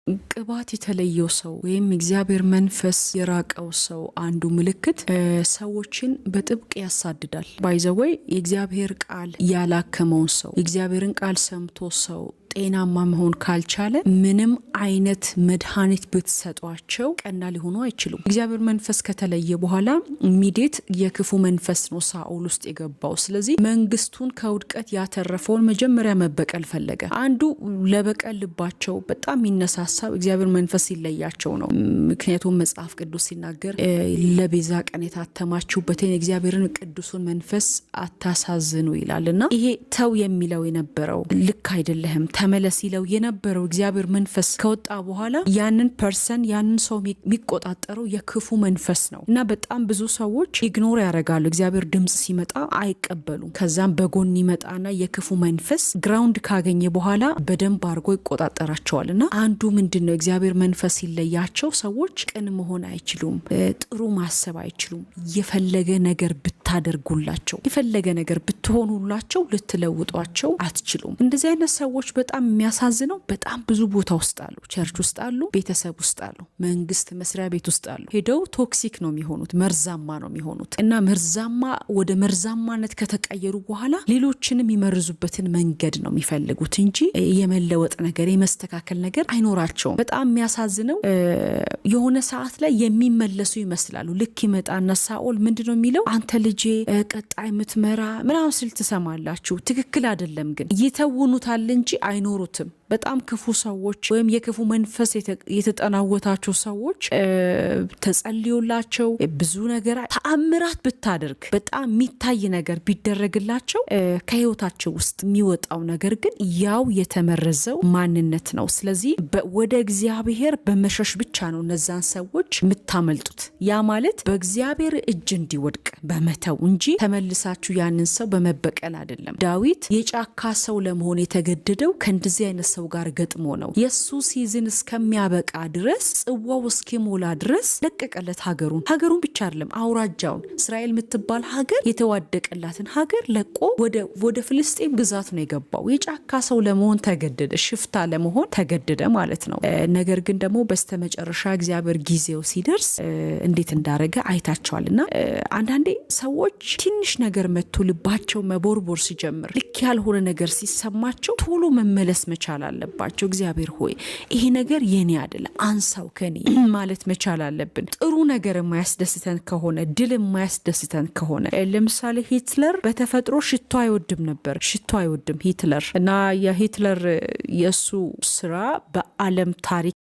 ቅባት የተለየው ሰው ወይም እግዚአብሔር መንፈስ የራቀው ሰው አንዱ ምልክት ሰዎችን በጥብቅ ያሳድዳል። By the way፣ የእግዚአብሔር ቃል ያላከመውን ሰው፣ የእግዚአብሔርን ቃል ሰምቶ ሰው ጤናማ መሆን ካልቻለ ምንም አይነት መድኃኒት ብትሰጧቸው ቀና ሊሆኑ አይችሉም። እግዚአብሔር መንፈስ ከተለየ በኋላ immediate የክፉ መንፈስ ነው ሳኦል ውስጥ የገባው። ስለዚህ መንግስቱን ከውድቀት ያተረፈውን መጀመሪያ መበቀል ፈለገ። አንዱ ለበቀል ልባቸው በጣም የሚነሳሳው እግዚአብሔር መንፈስ ሲለያቸው ነው። ምክንያቱም መጽሐፍ ቅዱስ ሲናገር ለቤዛ ቀን የታተማችሁበትን የእግዚአብሔርን ቅዱሱን መንፈስ አታሳዝኑ ይላል። እና ይሄ ተው የሚለው የነበረው፣ ልክ አይደለህም ተመለስ ይለው የነበረው እግዚአብሔር መንፈስ ከወጣ በኋላ ያንን person፣ ያንን ሰው የሚቆጣጠረው የክፉ መንፈስ ነው። እና በጣም ብዙ ሰዎች ignore ያደርጋሉ። እግዚአብሔር ድምፅ ሲመጣ አይቀበሉም። ከዛም በጎን ይመጣና የክፉ መንፈስ ground ካገኘ በኋላ በደንብ አድርጎ ይቆጣጠራቸዋል። እና አንዱ ምንድን ነው? እግዚአብሔር መንፈስ ሲለያቸው ሰዎች ቅን መሆን አይችሉም፣ ጥሩ ማሰብ አይችሉም። የፈለገ ነገር ብታደርጉላቸው፣ የፈለገ ነገር ብትሆኑላቸው ልትለውጧቸው አትችሉም። እንደዚህ አይነት ሰዎች በጣም የሚያሳዝነው በጣም ብዙ ቦታ ውስጥ አሉ። Church ውስጥ አሉ፣ ቤተሰብ ውስጥ አሉ፣ መንግስት መስሪያ ቤት ውስጥ አሉ። ሄደው toxic ነው የሚሆኑት፣ መርዛማ ነው የሚሆኑት። እና መርዛማ ወደ መርዛማነት ከተቀየሩ በኋላ ሌሎችንም የሚመርዙበትን መንገድ ነው የሚፈልጉት እንጂ የመለወጥ ነገር፣ የመስተካከል ነገር አይኖራቸውም። በጣም የሚያሳዝነው የሆነ ሰዓት ላይ የሚመለሱ ይመስላሉ። ልክ ይመጣና ሳኦል ምንድን ነው የሚለው? አንተ ልጄ፣ ቀጣይ ምትመራ ምናምን ስል ትሰማላችሁ። ትክክል አይደለም፣ ግን ይተውኑታል እንጂ አይኖሩትም። በጣም ክፉ ሰዎች ወይም የክፉ መንፈስ የተጠናወታቸው ሰዎች ተጸልዮላቸው፣ ብዙ ነገር ተአምራት ብታደርግ፣ በጣም የሚታይ ነገር ቢደረግላቸው ከህይወታቸው ውስጥ የሚወጣው ነገር ግን ያው የተመረዘው ማንነት ነው። ስለዚህ ወደ እግዚአብሔር በመሸሽ ብቻ ነው እነዛን ሰዎች የምታመልጡት። ያ ማለት በእግዚአብሔር እጅ እንዲወድቅ በመተው እንጂ ተመልሳችሁ ያንን ሰው በመበቀል አይደለም። ዳዊት የጫካ ሰው ለመሆን የተገደደው ከእንደዚህ አይነት ሰው ጋር ገጥሞ ነው። የእሱ season እስከሚያበቃ ድረስ፣ ጽዋው እስኪሞላ ድረስ ለቀቀለት ሀገሩን። ሀገሩን ብቻ አይደለም፣ አውራጃውን፣ እስራኤል የምትባል ሀገር፣ የተዋደቀላትን ሀገር ለቆ ወደ ፍልስጤም ግዛት ነው የገባው። የጫካ ሰው ለመሆን ተገደደ፣ ሽፍታ ለመሆን ተገደደ ማለት ነው። ነገር ግን ደግሞ በስተመጨረሻ እግዚአብሔር ጊዜው ሲደርስ እንዴት እንዳረገ አይታችኋል። እና አንዳንዴ ሰዎች ትንሽ ነገር መጥቶ ልባቸው መቦርቦር ሲጀምር፣ ልክ ያልሆነ ነገር ሲሰማቸው ቶሎ መመለስ መቻል አለባቸው። እግዚአብሔር ሆይ፣ ይሄ ነገር የኔ አይደለም፣ አንሳው ከኔ ማለት መቻል አለብን። ጥሩ ነገር የማያስደስተን ከሆነ፣ ድል የማያስደስተን ከሆነ፣ ለምሳሌ ሂትለር በተፈጥሮ ሽቶ አይወድም ነበር። ሽቶ አይወድም ሂትለር። እና የሂትለር የእሱ ስራ በዓለም ታሪክ